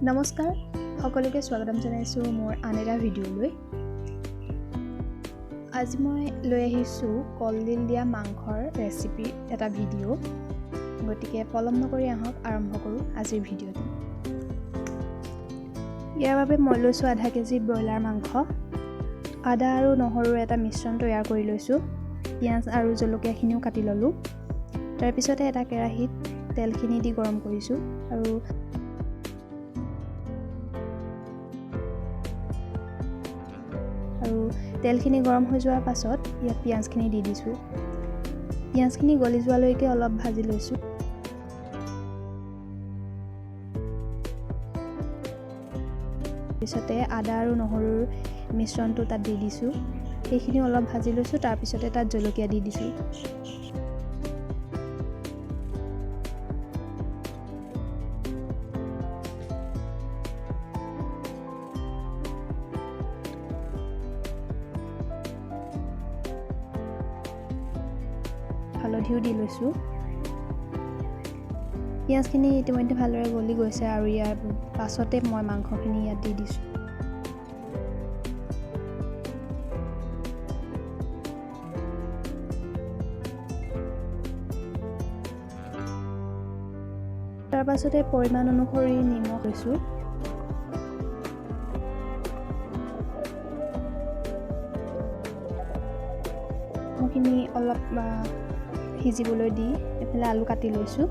নমস্কাৰ, সকলোকে স্বাগতম জনাইছোঁ মোৰ আন এটা ভিডিঅ'লৈ। আজি মই লৈ আহিছোঁ কলডিল দিয়া মাংসৰ ৰেচিপি এটা ভিডিঅ'। গতিকে পলম নকৰি আহক আৰম্ভ কৰোঁ আজিৰ ভিডিঅ'টো। ইয়াৰ বাবে মই লৈছোঁ আধা কেজি ব্ৰইলাৰ মাংস, আদা আৰু নহৰুৰ এটা মিশ্ৰণ তৈয়াৰ কৰি লৈছোঁ, পিঁয়াজ আৰু জলকীয়াখিনিও কাটি ল'লোঁ। তাৰপিছতে এটা কেৰাহীত তেলখিনি দি গৰম কৰিছোঁ আৰু তেলখিনি গৰম হৈ যোৱাৰ পাছত ইয়াত পিঁয়াজখিনি দি দিছোঁ। পিঁয়াজখিনি গলি যোৱালৈকে অলপ ভাজি লৈছোঁ। পিছতে আদা আৰু নহৰুৰ মিশ্ৰণটো তাত দি দিছোঁ, সেইখিনি অলপ ভাজি লৈছোঁ। তাৰপিছতে তাত জলকীয়া দি দিছোঁ। হালধিও দি লৈছোঁ। পিঁয়াজখিনি ইতিমধ্যে ভালদৰে গলি গৈছে আৰু ইয়াৰ পাছতে মই মাংসখিনি ইয়াত দি দিছোঁ। তাৰ পাছতে পৰিমাণ অনুসৰি নিমখ লৈছোঁ। মাংসখিনি অলপ সিজিবলৈ দি এইফালে আলু কাটি লৈছোঁ।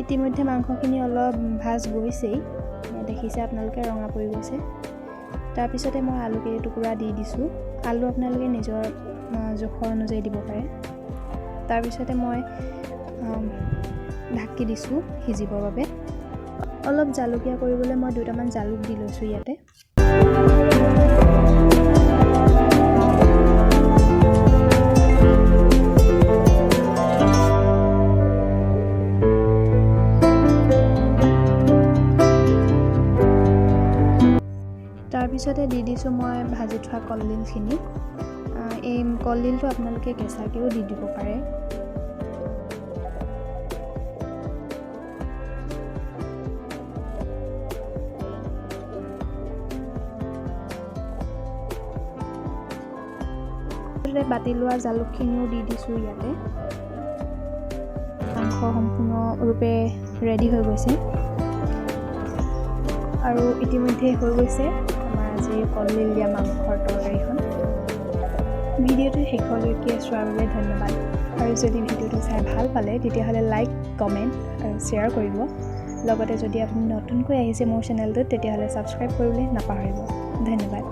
ইতিমধ্যে মাংসখিনি অলপ ভাজ গৈছেই, দেখিছে আপোনালোকে ৰঙা পৰি গৈছে। তাৰপিছতে মই আলু কেইটুকুৰা দি দিছোঁ। আলু আপোনালোকে নিজৰ জোখৰ অনুযায়ী দিব পাৰে। তাৰপিছতে মই ঢাকি দিছোঁ সিজিবৰ বাবে। অলপ জালুকীয়া কৰিবলৈ মই দুটামান জালুক দি লৈছোঁ ইয়াতে। তাৰপিছতে দি দিছোঁ মই ভাজি থোৱা কলডিলখিনি। এই কলডিলটো আপোনালোকে কেঁচাকৈও দি দিব পাৰে। বাতি লোৱা জালুকখিনিও দি দিছোঁ ইয়াতে। মাংস সম্পূৰ্ণৰূপে ৰেডি হৈ গৈছে আৰু ইতিমধ্যে হৈ গৈছে আমাৰ আজিৰ কলডিল দিয়া মাংসৰ তৰকাৰীখন। ভিডিঅ'টো শেষলৈকে চোৱাৰ বাবে ধন্যবাদ। আৰু যদি ভিডিঅ'টো চাই ভাল পালে তেতিয়াহ'লে লাইক, কমেণ্ট আৰু শ্বেয়াৰ কৰিব। লগতে যদি আপুনি নতুনকৈ আহিছে মোৰ চেনেলটোত তেতিয়াহ'লে ছাবস্ক্ৰাইব কৰিবলৈ নাপাহৰিব। ধন্যবাদ।